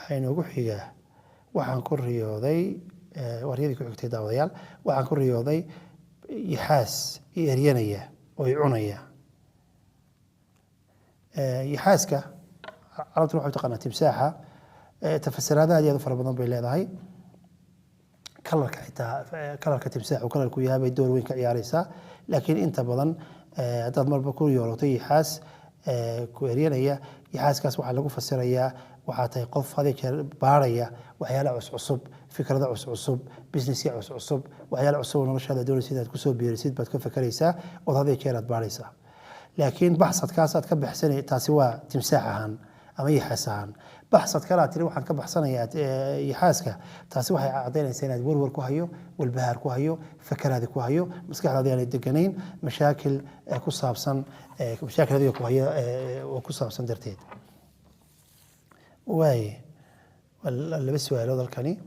Waxaa inoogu xigaa: waxaan ku riyooday, waryadii ku xigtay, daawadayaal, waxaan ku riyooday yaxaas i eryanaya oo i cunaya. Yaxaaska Carabtuna waxay taqaanaa timsaaxa. Tafasiraado aad iyo aad u fara badan bay leedahay. Colorka xitaa, colorka timsaaxu colorku yahay bay door weyn ka ciyaareysaa. Laakiin inta badan, haddaad marba ku riyooratay yaxaas ku eryanaya, yaxaaskaas waxaa lagu fasirayaa waxaa tahay qof had iyo jeer baaraya waxyaala cuscusub, fikrado cuscusub, businessya cuscusub, waxyaala cusub oo noloshaada doonaysa inaad kusoo biirisid baad ka fakeraysaa ood had iyo jeer aad baaraysaa. Laakiin baxsadkaas aad ka baxsanay, taasi waa timsaax ahaan ama yaxaas ahaan. Baxsad kale aad tiri waxaan ka baxsanayaa yaxaaska, taasi waxay caddaynaysaa inaad warwar ku hayo, walbahaar ku hayo, fakaraadi ku hayo, maskaxdaadi aanay deganayn, mashaakil ku saabsan, mashaakil adiga ku haya oo ku saabsan darteed. Waaye, waa laba su-aalood halkani.